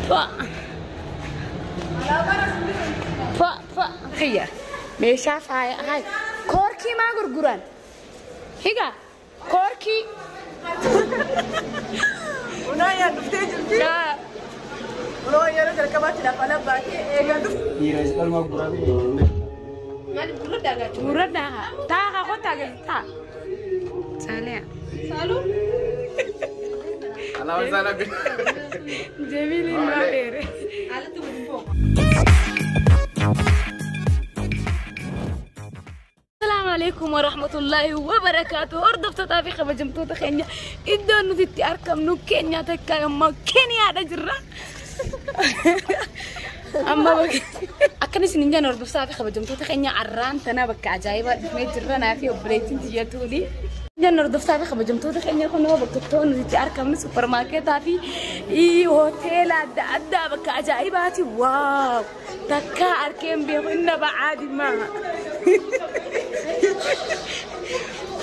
Fa. Fa fa. Xiyya. Meeshaa faaya. Hay. Koorkii maa gurguran? Higa. Koorkii. Unaayaan dhuftee jirti. Yaa. Unoo yeroo jalqabaatti lafa labbaatee eegaa dhufte. Gurra taa kottaa gadi taa. Saaliya. Saalu. Jamiiliin maa dheere. Asalaamu alaikum warahmatullaahi wabarakaatu. Hordoftootaa fi kabajamtoota keenya iddoo nuti itti argamnu Keenyaa takka immoo Keeniyaadha jirra. Amma akkan isin hin jenne hordoftoota fi kabajamtoota keenya arraan tana bakka ajaa'ibaa dhufnee jirra naa fi obboleettiin tiyyatuuni. Jenna hordoftoota fi kabajamtoota keenya kunoo bakka ittoo nuti itti argamnu supparmaarkeetaa fi hoteela adda addaa bakka ajaa'ibaati. Waaw! Takka arkeen beeku inna ba'aa dimaa.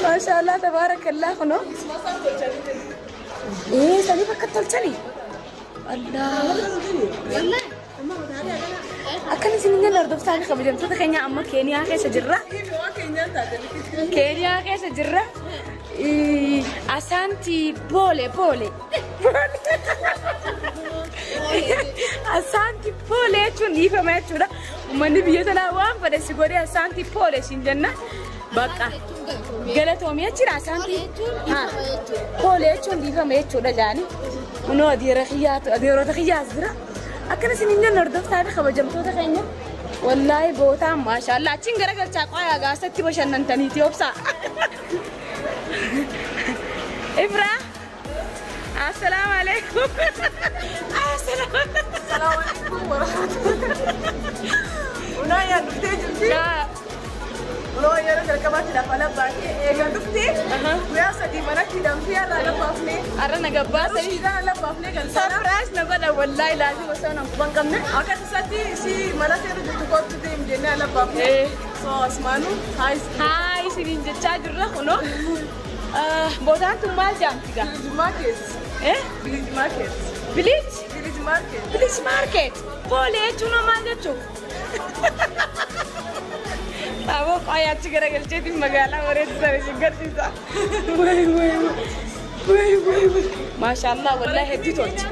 Maashaallah tabaarakallah kunoo. Ee sanii bakka tolchanii. Allah. Akkan isin hin jenne hordoftoota fi kabajamtoota keenya amma Keeniyaa keessa jirra. Keeniyaa keessa jirra. Asanti pole pole. Asanti pole jechuun dhiifama jechuudha. Uummanni biyya sanaa waan fedhe si godhee asanti pole siin jenna. Bakka galatoomii jechuudha asanti. Pole jechuun dhiifama jechuudha jaani. Kunoo adeera kiyyaatu adeerota kiyyaas jira. Akkana isin hin jenne hordoftoota fi kabajamtoota keenya. Wallaahi bootaan maashaallah achiin garagalchaa qoyaa gaasatti bashannantaniiti obsaa. Ifra. Assalaamu alaikum. Assalaamu Asalaamu alaikum warahmatullahi. Unaayaan dhuftee jirti. Yaa. Unoo yeroo jalqabaatti lafa labbaatee eegaa dhuftee guyyaa sadii manatti hidhamtee irraa labbaafnee. Arra na gabbaasanii. Shiidhaan labbaafnee galgala. Surprise na godha wallaahi laazima osoo nan quban qabne. Akka isaatti si mana seera jirtu kootti deem jennee labbaafnee. So asmaanuu haay. Haa isiniin jechaa jirra kunoo. Bootaan tun maal jaamti gaa? Village market. Eh? Village market. Village? Village market. Village market. Pole jechuun hoo maal jechuu? Aboo qoyaa achi garagalcheetiin magaalaa bareedu sana isin garsiisa. Wayi wayi wayi wayi wayi. Maashaallah wallaahi hedduu tolti.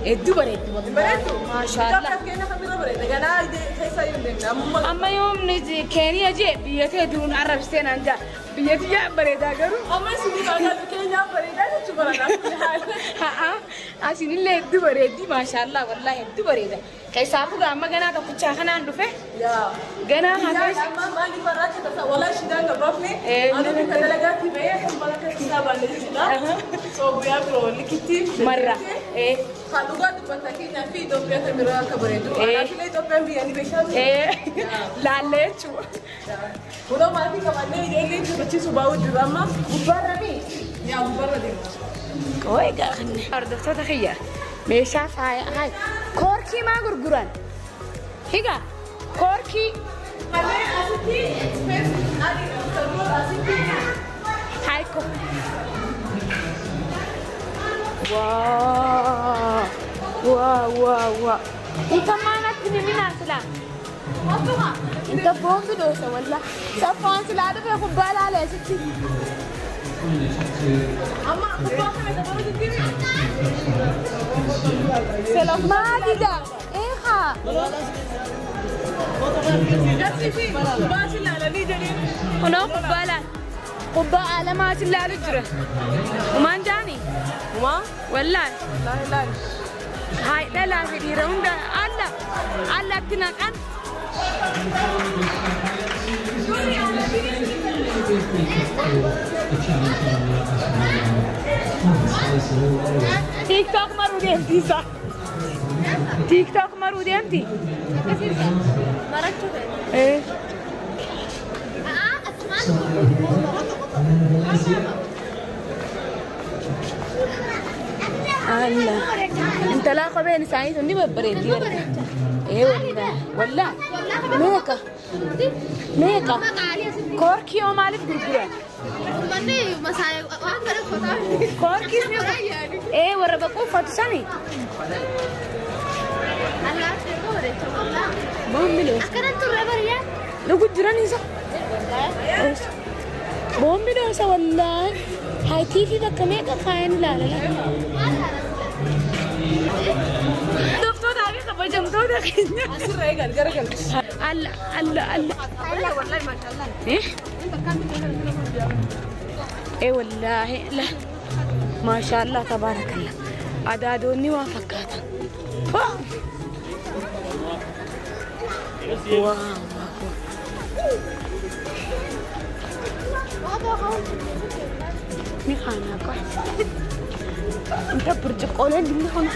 Hedduu bareeddi wallaahi. Bareedu. Maashaallah. Itoophiyaa keenya kamirra bareeda. Ganaa keessa hin deemne. Amma Amma yoomni Keeniya jee biyya tee duun arrabsitee naan jaa. Biyya tiyyaa bareedaa garuu. Amma isin magaalaa keenyaa bareedaa jechuun baranaa. Haa asinillee hedduu bareeddi maashaallah wallaahi hedduu bareeda. Keessaafuu amma ganaa tokkichaa kanaan dhufe Yaa. ganaa hafee. Amma maaliif arracha tasa walaa shidaan gabaafne anu kan dalagaatti bahee kan bakka isaa baanne jechuudha. So guyyaa biroo likitti Marra. Kan dhugaa dubbata keenyaa fi Itoophiyaa kan biraa akka bareedu. Anaafillee Itoophiyaan biyya ni beekamu. Laallee jechuudha. Kunoo maatii qabannee ijoollee taphachiisu baa'uu jiru amma. Gubbaarra mi? Yaa gubbaarra deema. Qoy gaafanne. Hordoftoota kiyya meeshaa faaya. Hay. Koorkii maa gurguran? Higa. Koorkii. Kanneen asitti adii kan dura asitti Hayko. Waa. Waa waa waa. Inta maanatti ni minaan silaa. Inta boombi dhoosa walla. Saffaan silaa dhufee kubbaa laalee asitti. Amma kubbaa kana dabaluu jirti. Maali gaa? Eehaa. Garsiisi kubbaa si ilaalanii jedheen. Kunoo kubbaa laal. Kubbaa alamaa si laalu jira. Umaan jaani? Umaa? Wallaahi. Laali laali. Hayi dhalaa fi dhiira hunda alla allatti naqan. TikTok maruu deemti isa. TikTok maruu deemti. Eh. Allah. Intalaa kopheen isaanii sun ni babbareeddi. Ee wallah. Wallah. Meeqa? Meeqa? Koorkii hoo maaliif gurguran? Koorkii ee warra baquu uffatu sani. Boombi dhoosa. Dhugu jiran isa. Boombi dhoosa wallaahi. Haa tiifi bakka meeqa kaayan ilaalala. Doftootaa fi kabajamtoota keenya. Asirra eegal gara galchi. Alla alla alla. Wallahi maashaallah. Eh? Eh wallaahi la. Maashaallah tabaarakallah. Adaadoonni waan fakkaatan. Waa. Waa. Ni kana ka. Inta burcuqqooleen dinni kana.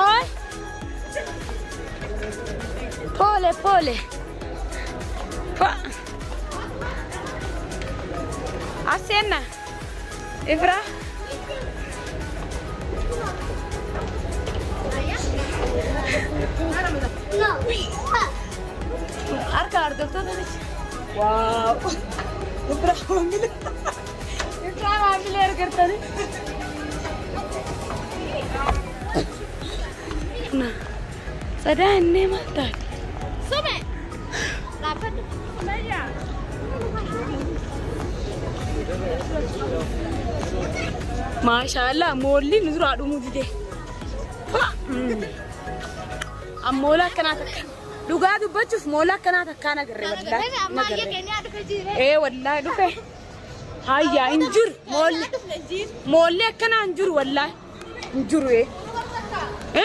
Ay! Pole pole. Pa. Asena. Ifra. Harka hordoftoota Waaw. Ifra maamila. Ifra maamila argartani. Na. Sadaa inni maal taate? Sume. Dhaabbadhu. Maashaallah moolli nu duraa dhumuu dide. Ammoola akkanaa takka. Dhugaa dubbachuuf moola akkanaa takkaan agarre wallaahi. Amma ayya keenya dhufe jiire. Ee wallaahi dhufe. Hayyaa hin jiru moolli. Moolli akkanaa hin jiru wallaahi. Hin jiru ee.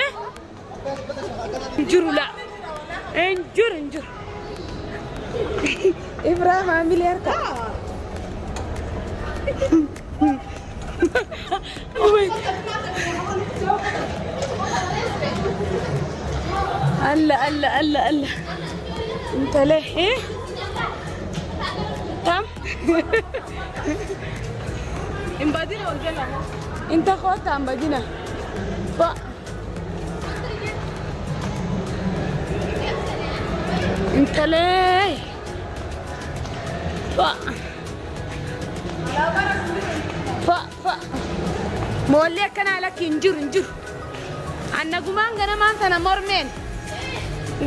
Eh? Hin jiru laa. Hin jiru hin jiru. Ibrahim maamila harka. الله الله الله الله انت ليه ايه تم Imbadina ol gala. انت اخوات عم بدينا ف انت ليه ف ف ف مولي كان لك انجر انجر عنا قمان غنمان تنا مرمين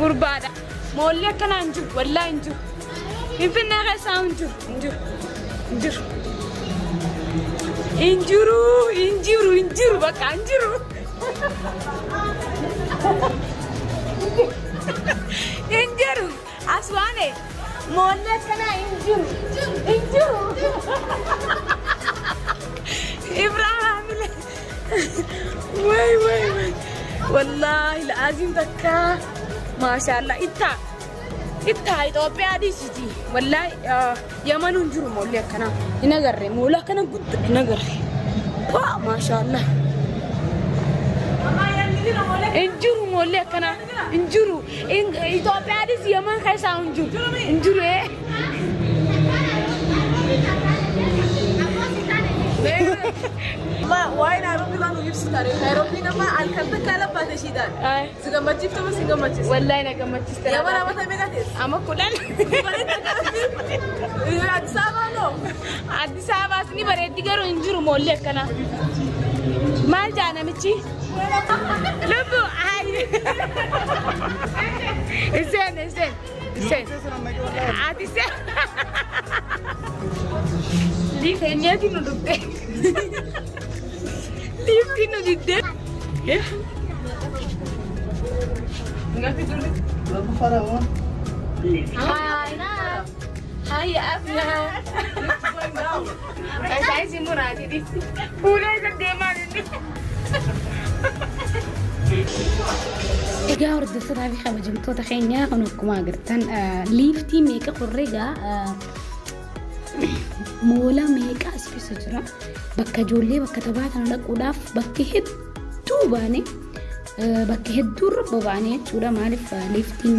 غربادة مولي كان انجر والله انجر يمكن غيسا انجر انجر انجر انجرو انجرو انجرو بقى انجرو انجرو اسواني مولي كان انجرو انجرو ابراهيم وي وي وي والله العظيم تكا ما شاء الله إتا إتا إثيوبيا دي سيتي والله يمن انجرو مولي كنا إنغري مولا كنا قد إنغري ما شاء الله انجرو مولي كنا انجرو إثيوبيا دي يمن خيسا انجرو انجرو إيه Ma waa'ee Naayiroobii waan nuuf ibsitan. Naayiroobiin amma halkan takka labbaate ishiidhaan. Si gammachiifte moo si gammachiiste? Wallahi na gammachiiste. Yaman amata meeqa teesse? Ama 10. Addis Ababaa noo? Addis Ababaas ni bareeddi garuu hin jiru moolli akkanaa. Maal jaa namichi? Lubbu ayi. Iseen iseen iseen. Ati iseen. Liifeenyeeti nu dhufte. Liiftii nu diddee. Hi. Hi, Afna. Guys, muraadi dhiifti. Fuula isa deemaa inni. Egaa hordoftoota fi kabajamtoota keenyaa kun akkuma agartan liiftii meeqa qorree egaa moola meeqa as keessa jira. Bakka ijoollee bakka taphaa kana dhaquudhaaf bakki hedduu baane bakki hedduu irra babaane jechuudha. Maaliif liiftiin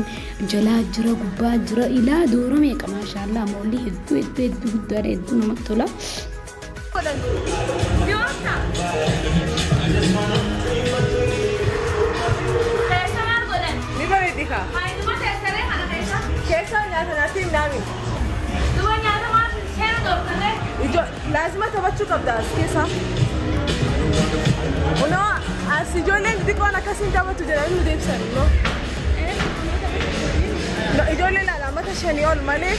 jalaa jira gubbaa jira ilaa doora meeqa maashaallah moolli hedduu hedduu hedduu guddaadha hedduu namatti tola. Ni bareeddi kaa. Keessa nyaata nyaatti hin dhaamin. Laazima taphachuu qabda as keessa. Kunoo as ijoolleen xixiqqoon akkasiin taphatu jedhanii nu deebisan immoo. Ijoollee ilaala mata shanii ol malee.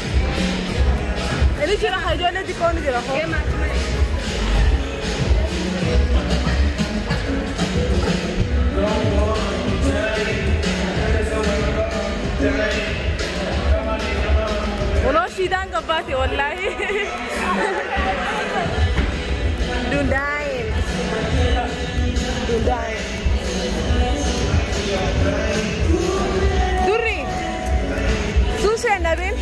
Inni jira haa ijoollee xiqqoo ni jira hoo. Kunoo shiidaan gabbaate wallaahi. Dundaayin. Dundaayin. Durri. Suusee Nabil.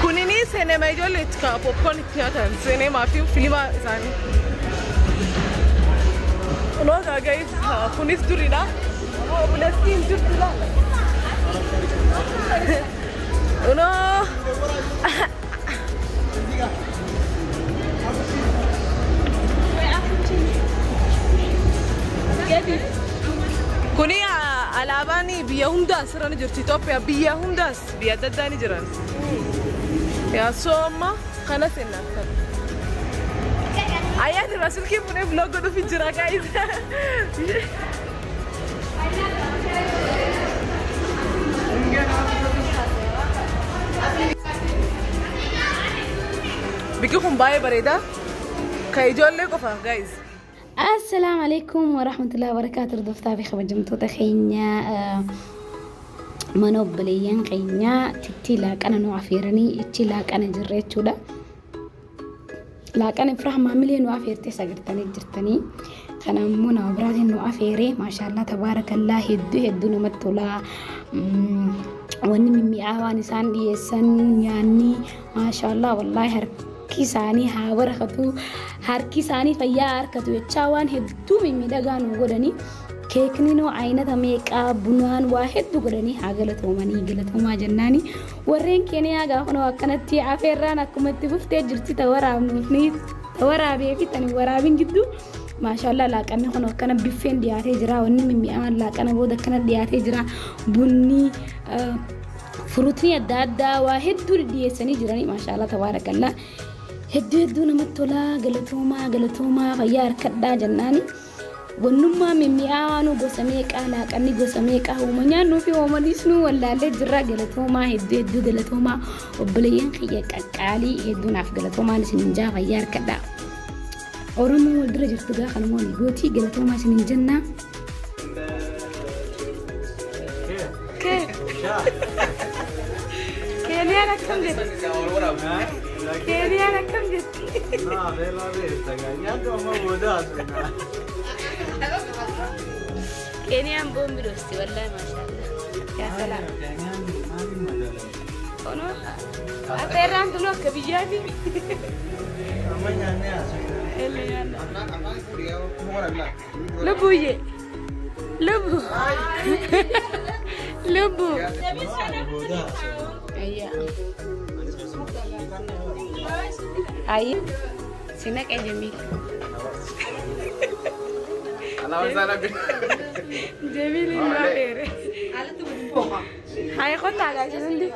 Kunini sinema ijoollee itti ka popcorn itti nyaatan sineemaa fi filima isaanii. Kunoo gaaga'is kunis duriidha. Obboleettiin jirtu laala. Kunoo. Kuni alaabaan biyya hundaas irra ni jirti. Itoophiyaa biyya hundaas biyya adda addaa ni jiran. Yaa soo amma kana seenaa kan. Ayyaanni irraa silkii fuudhee vlog godhuuf hin jira guys. Bikki kun baay'ee bareeda. Kan ijoollee qofa guys. Assalaamu alaikum warahmatullahi wabarakatuh. Hordoftaa fi kabajamtoota keenya mana obboleeyyan keenyaa titti laaqana nu afeeranii ichi laaqana jirra jechuudha. Laaqana Ifraah maamilee nu afeertee sagartanii jirtanii. Kana immoo nama biraatiin nu afeeree maashaallah tabaarakallaa hedduu hedduu namatti tola. Wanni mimmi'aawaan isaan dhiyeessan nyaanni maashaallah wallaahi harki isaanii haa barakatu harki isaanii fayyaa harkatu jechaa waan hedduu mimmiidhagaa nu godhanii. Keekni noo aynata meeqaa bunaan waa hedduu godhanii haa galatoomanii galatoomaa jennaani. Warreen Keeniyaa gaafa noo akkanatti afeerraan akkuma itti fuftee jirti ta waraabee fi tan waraabin gidduu maashaallah laaqanni kun akkana biffeen dhiyaatee jira. Wanni mimmi'aan laaqana booda akkana dhiyaatee jira. Bunni furuutni adda addaa waa hedduu dhiyeessanii jiranii maashaallah tabaarakallaa. Hedduu hedduu namatti tolaa galatoomaa galatoomaa fayyaa harkadhaa jennaani. Wannummaa mimmi'aawaan gosa meeqaa laaqanni gosa meeqaa uuma nyaannuu fi uuma dhiisnuu wallaallee jirra galatoomaa hedduu hedduu galatoomaa obboleeyyan kiyya qaqqaalii hedduu naaf galatoomaan isin hin jaa fayyaa harkadhaa. Oromoo wal dura jirtu gaa kanuma walii gootii galatoomaa isin hin jennaa. Keeniyaan akkam jetti? Keeniyaan akkam jetti? Keeniyaan boombi dhoosti wallaahi maashaallah. Yaa salaam. Kunoo afeerraan tunuu akka biyyaati. Lubbuyyee. Lubbu. Lubbu. Ayyaa. Ayi. Si naqee Jamiil. Jamiil hin afeere. Hayi kottaa gaashin hundi.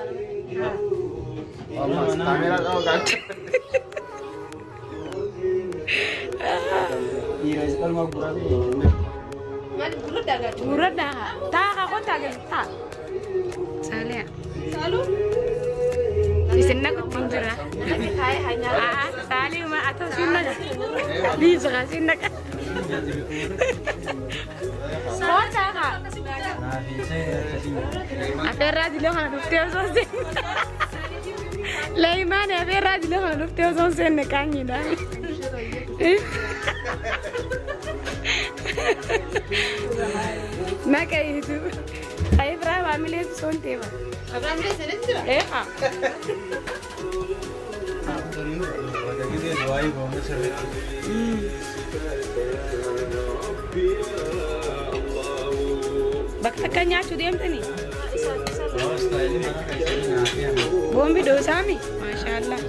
Gurradhaa taa kottaa gaashin taa. Saaliyaa. Isin naqutti hin jira. Saalii ma atoo siin naqa. Liisa siin naqa. Kottaa kaa. Afeerraa dilee kana dhuftee osoo hin seenne. Leeymaan afeerraa dilee kana dhuftee osoo hin seenne qaanyiidha. Naqa hiitu. Ifraa maamilee soon teema. Eeqa. Bakka takka nyaachuu deemtanii? Boombi dhoosaami? Maashaallah.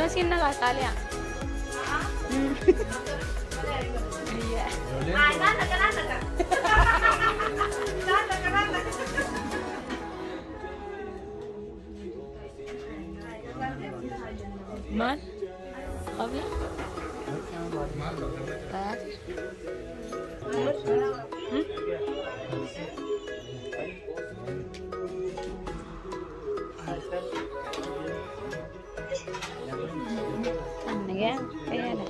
Buna siin nagaa saaliyaa. Maal? Qabla? Baati? Annaga kayada.